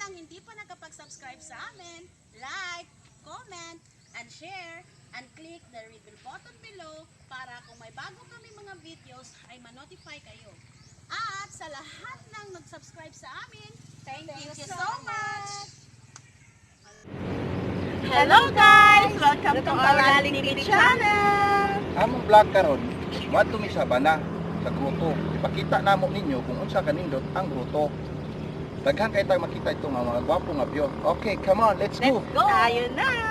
ng hindi pa nakapag-subscribe sa amin, like, comment, and share, and click the red bell button below para kung may bago kami mga videos ay ma-notify kayo. At sa lahat ng nag-subscribe sa amin, thank you so much! Hello guys! Welcome to our Laling TV channel! Among vlog karon, moadto mi sa Habana sa gruto. Ipakita namo ninyo kung unsa kanindot ang gruto. Daghan kay tag makita ito nga mga gwapo nga view. Okay, come on, let's go. Go! Tayo na!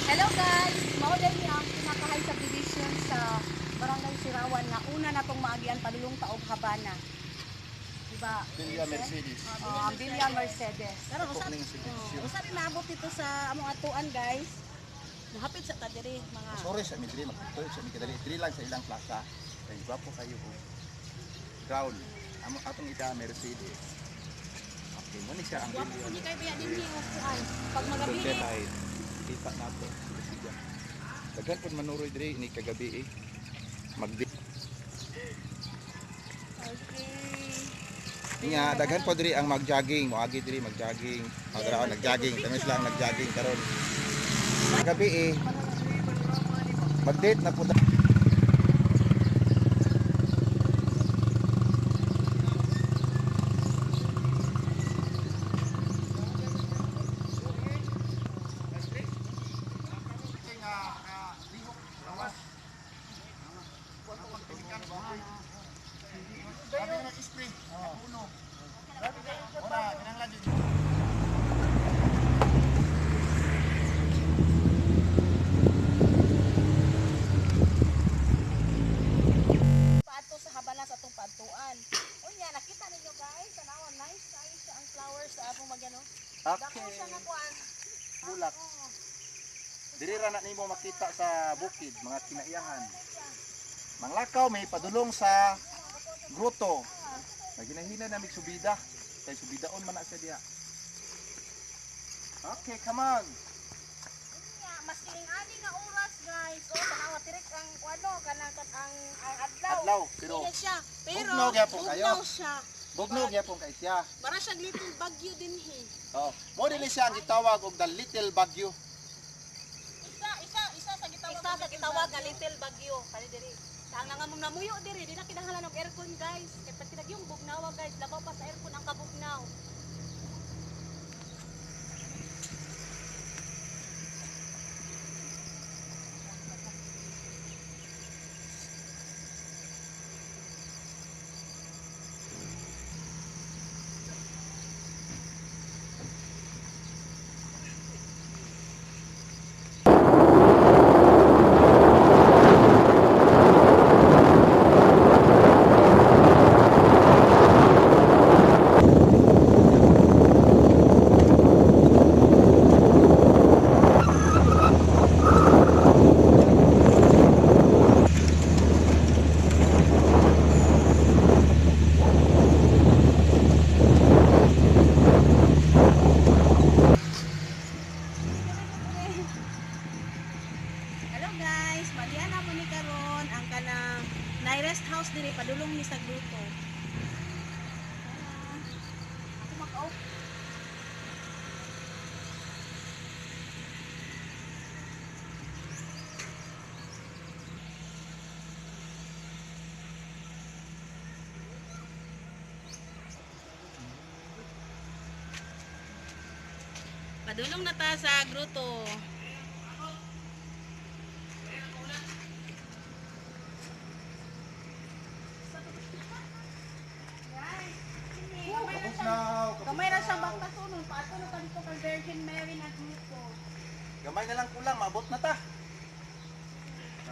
Hello guys! Mao ni ang pinakahay subdivision sa Barangay Sirawan nga una na tong maagian padulong taog Habana. Diba? Villa Mercedes. Oh, ang Villa Mercedes. Pero Ako ning subdivision. Usa mi maabot dito sa among atuan guys. Muhapit sa ta diri mga Sorry sa mi diri makatuyo sa mi kadali. Diri lang sa ilang plaza. Kay gwapo kayo oh. Ground. Amo atong ida Mercedes. Okay, mo ni siya ang Gwapo Villa. po ni kay biya dinhi og kuan. Pag magabi Sunset ay kita nato siya. Daghan pud manuroy diri ni kagabi eh. Magdi Okay. Nga daghan po diri ang mag-jogging, moagi diri mag-jogging. Magaraon nag-jogging, kami sila ang nag-jogging karon. Gabi eh. Mag-date na po. Paadto sa Habana sa atong paadtuan. Unya nakita ninyo guys, tanawa nice kaayo siya ang flowers sa among magyano. Dako siya nga kuan. Bulak. Diri ra na nimo makita sa bukid, mga kinaiyahan. Manglakaw may padulong sa grotto. Naginahina na mig subida. Kay subidaon man na siya diha. Okay, come on. Unya mas kining ani nga oras guys. Oh, tanawa tirik ang ano kanang ang adlaw. Adlaw, pero Init siya. Pero bugnaw gyapon kayo. bugnaw siya. Bugnog gyapon kay siya. Para siyang little bagyo dinhi. Oh, mo dili siya ang gitawag og the Little Bagyo. Isa isa isa sa gitawag. Isa sa gitawag nga little bagyo kani diri. Sa ang nangamong namuyo diri di na kinahanglan og aircon guys. Kay pag tinagyong bugnawa guys, labaw pa sa aircon ang kabugnaw. Hello guys, malian na mo ni karon ang kanang nay rest house diri padulong ni sa gruto. Ako maka-off. Padulong na ta sa gruto.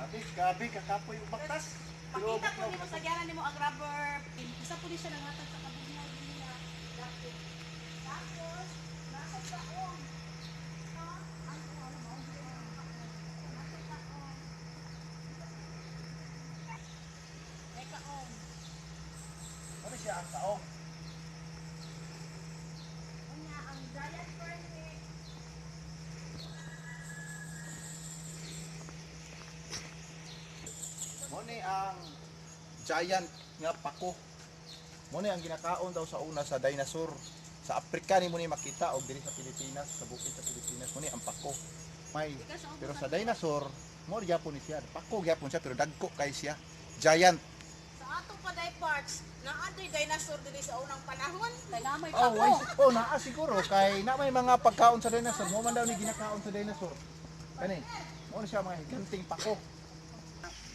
Grabe, grabe kakapoy og baktas. Pero Pakita ko nimo sa gyaran nimo ang rubber pin. Isa po ni siya nanghatag sa kabugnaw dinhi nga dapit. Tapos, nasa taong. Ha? Ang ano mo? Nasa taong. May kaong. Ano siya ang kaong? Unya ang giant fern ni Mo ni ang giant nga pako. Mo ni ang ginakaon daw sa una sa dinosaur. Sa Afrika ni mo ni makita og diri sa Pilipinas, sa bukid sa Pilipinas mo ni ang pako. May pero sa dinosaur, mo gyapon ni siya. Pako gyapon siya pero dagko kay siya. Giant. Sa atong paday parks, naa doy dinosaur diri sa unang panahon. Kay na may Oh, pako. why? Oh, naa siguro kay na may mga pagkaon sa dinosaur. Mo man daw ni ginakaon sa dinosaur. Kani, mo ni siya mga higanting pako.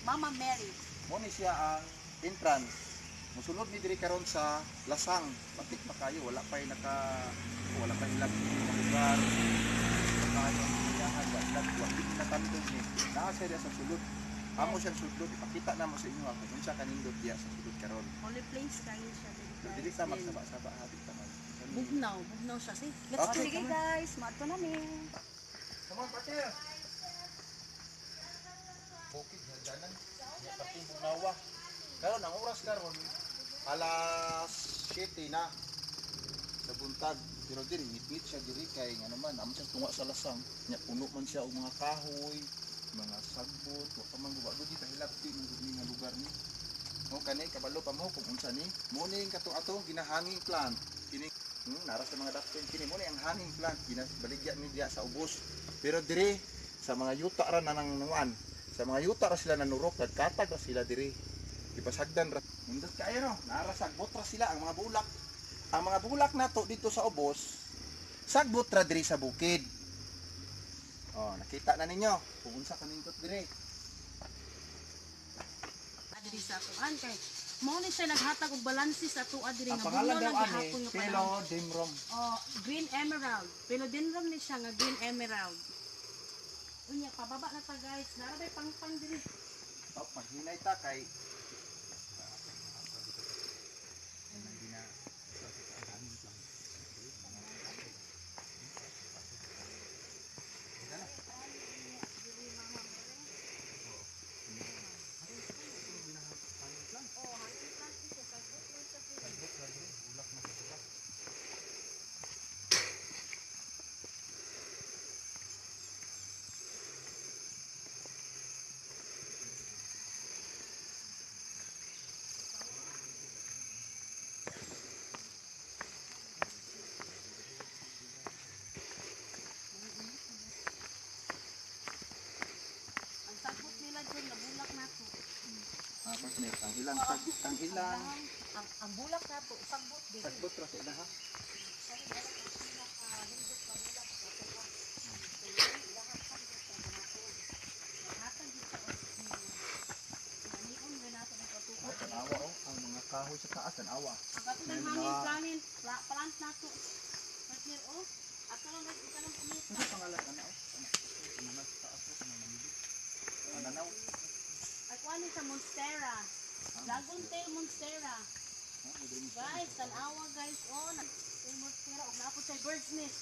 Mama Mary. Mo ni siya ang entrance. Musulod ni diri karon sa Lasang. Batik pa kayo, wala pa'y naka wala pa'y ilag sa lugar. Kayo ang kinayahan, wa wa natandog ni. Naa siya diya sa sulod. Amo siyang sulod, ipakita namo sa inyo ako unsa kanindot diya sa sulod karon. Only place kayo siya diri. Pero dili sa magsaba-saba hapit ta man. Bugnaw, bugnaw siya. Sige, let's Okay, go. Sige come on. guys, maadto na mi. Come on, partner. Bukid hagdanan. Nya kaping bugnawa. Karon ang oras karon alas 7 na sa buntag. Pero diri ngitngit siya diri kay nga naman amo siya tunga sa lasang. Nya puno man siya og mga kahoy, mga sagbot, wa pa man wa gud kahilabti man gud ni nga lugar ni. Mo kani kabalo pa mo kung unsa ni. Mo ni katong atong ginahanging plant. Kini nara sa mga dapton kini mo ni ang hanging plant ginabaligya ni diya sa ubos. Pero diri sa mga yuta ra na nang nuan. Sa mga yuta ra sila nanurok, nagkatag ra sila diri. Gipasagdan ra. Nindot kaayo no, nara sagbot ra sila ang mga bulak. Ang mga bulak nato dito sa ubos, sagbot ra diri sa bukid. Oh, nakita na ninyo kung unsa kanindot diri. Diri sa kuan kay mao ni siya naghatag og balanse sa atoa diri Ang nga pangalan bugnaw daw lang ani, gihapon nga panahon. Philodendron. Oh, green emerald. Philodendron ni siya nga green emerald. Unya pababa na ta guys. Nara bay pangpang diri. Oh, maghinay ta kay Oh, hanging plant ni siya sagbot lang siya diri. Ang sagbot nila dyan, nabulak na to. Ah, partner, ang ilang ang ilang Ang bulak na to, sagbot diri. sagbot ra sa ila ha. Oh, tanawa oh, ang mga kahoy sa taas tanawa. Ang katong hangin planin, plant na to. Partner oh. Ato lang guys, ika lang kumita. Ano pangalan ana oh? Ana. Ana sa taas oh, ana namili. Ananaw. Ay kuan ni sa Monstera. Dragon tail Monstera. Ha, mo diri. Guys, tanawa guys oh, tail Monstera og naa po siya bird's nest.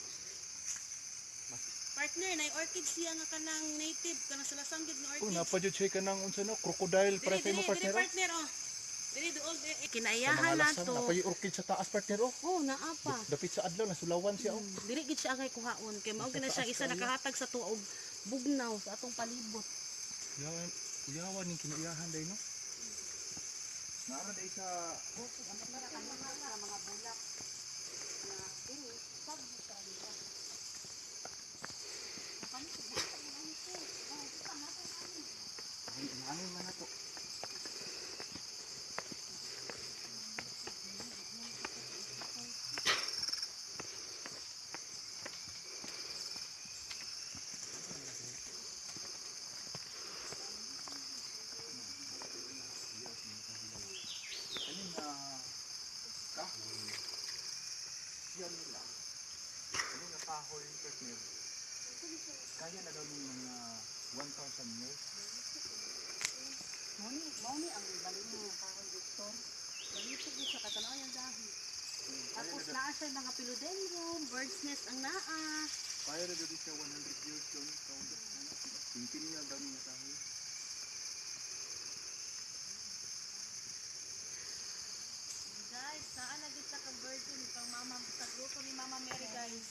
Partner, nay orchid siya nga kanang native kanang sa lasanggid nga Oh, orchids. napa jud siya kanang unsa no, crocodile Diri, para sa diri, imo diri, partner. oh. partner oh. Diri duol diri. Sa mga Kinaiyahan na lasang, to. napa yung orchid sa taas partner oh. Oh, naa pa. Dapit sa adlaw nasulawan siya oh. Dili gid siya angay kuhaon kay mao Sa gid na siya taas isa kayo. nakahatag sa tuog bugnaw sa atong palibot. Yawan, yawan ning kinaiyahan day no. Naara day sa Mga bulak na dili sagbot ra nila. hangin man nato. Kani nga kahoy. Yan nila. Kani nga kahoy partner. Kaya na daw ng mga 1,000 years. Mao ni ang baliti nga kahoy, Victor. Baliti gyud siya katanaw yung dahon. Tapos naa siya mga philodendron, bird's nest ang naa. Kaya na dito siya 100 years yun. Centennial daw niya kahoy. Guys, naa na gid ta ka virgin kang mama sa grupo ni Mama Mary, guys.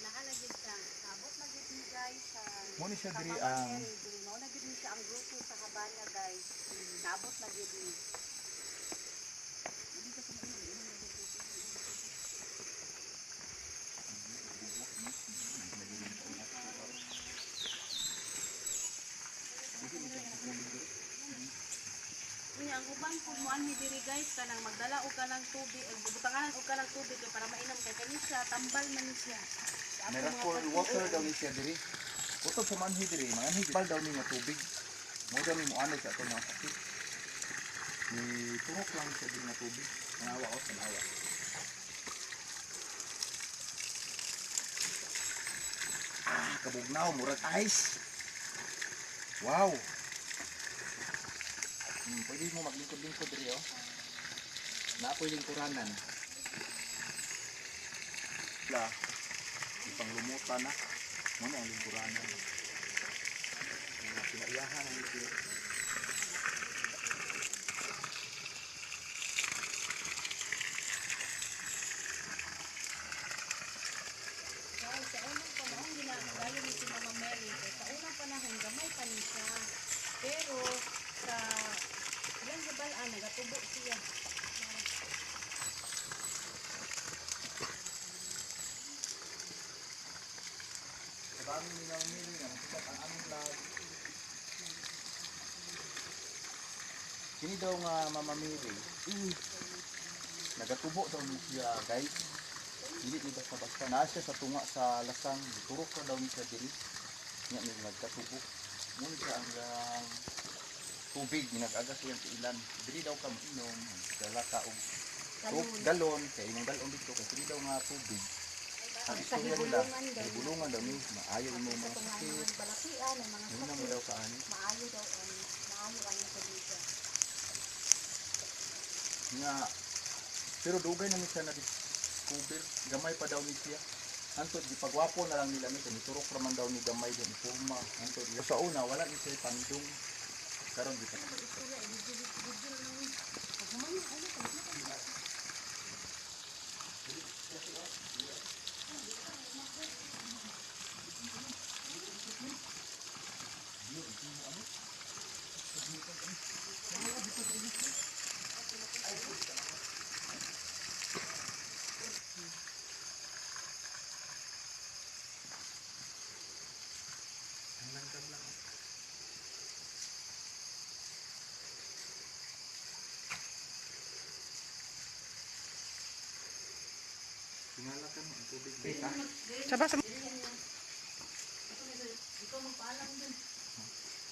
Naa na gid ta. Abot na gid ni guys sa Mo ni siya sa diri Mama ang Mary diri mao na gid ni siya ang grupo sa Habana, guys. Naabot na gid ni. Unya ang uban kung muanhi diri, guys, kanang magdala og kanang tubig, butanganan og kanang tubig kay para mainom kay kani siya tambal man ni siya. Sa atong mga miracle pag-iom. Water daw ni siya diri. Utod sa manhi diri, manhi bal daw ni nga tubig. Mo daw ni moanay sa atong mga sakit. Ni turok lang siya diri nga tubig. Tanawa oh, tanawa. Ah, kabugnaw, murag ice. Wow. Pwede mo maglingkod-lingkod diri oh. Na ako'y lingkuranan. La, ipanglumutan na. Muna ang lingkuranan. Mga pinaiyahan ang ito. Guys, sa unang panahon ginagayo ni si Mama Mary, kay sa unang panahon gamay pa ni siya. Pero sa ilang gibal-an nagatubo siya. Sa dami ni Mama Mary nga nakita ang aming vlog. Kini daw nga Mama Mary, nagatubo daw ni siya, guys. Dili ni basta-basta. Naa siya sa tunga sa lasang, turok ra daw ni siya diri. Nya ni nagkatubo. Muna siya ang tubig, ginag-agas siyang tiilan. Diri daw ka mainom, dala ka og galon, galon kay imong galon dito kay diri daw nga tubig. Ang Sa istorya nila, hibulungan daw. hibulungan daw ni maayo imo Sa mga tunga sakit. mga balakian, ang mga Muna mo sakit. daw kaani. Maayo daw ang maayo ang tubig. Nga pero dugay na ni siya na discover, gamay pa daw ni siya. Antod gipagwapo na lang nila ni kay niturok ra man daw ni gamay din porma. Antod sa una wala ni siya pandong. Karon di pa. Ang langgam lang. Tinalakan mo ang tubig. Kita. Saba sa Ikaw magpaalam dun.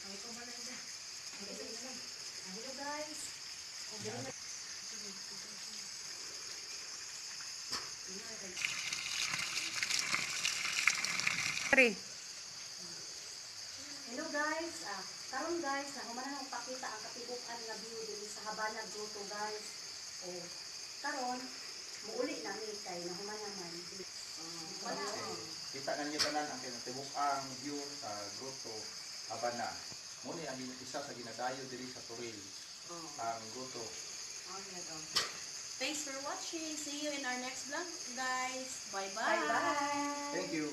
Ang ikaw ba lang dun? Hello, guys. Three. Hello guys, karon guys, nahuman na akong pakita ang katibukan nga view diri sa Habana Grotto, guys. O karon muuli na mi kay nahuman naman. Wala. Okay. Kita na niyo tanan ang kinatibuk-ang view sa Grotto Habana. Muna ang isa sa ginadayo diri sa Toril, ang grotto. Thanks for watching. See you in our next vlog, guys. Bye-bye. Bye bye. Thank you.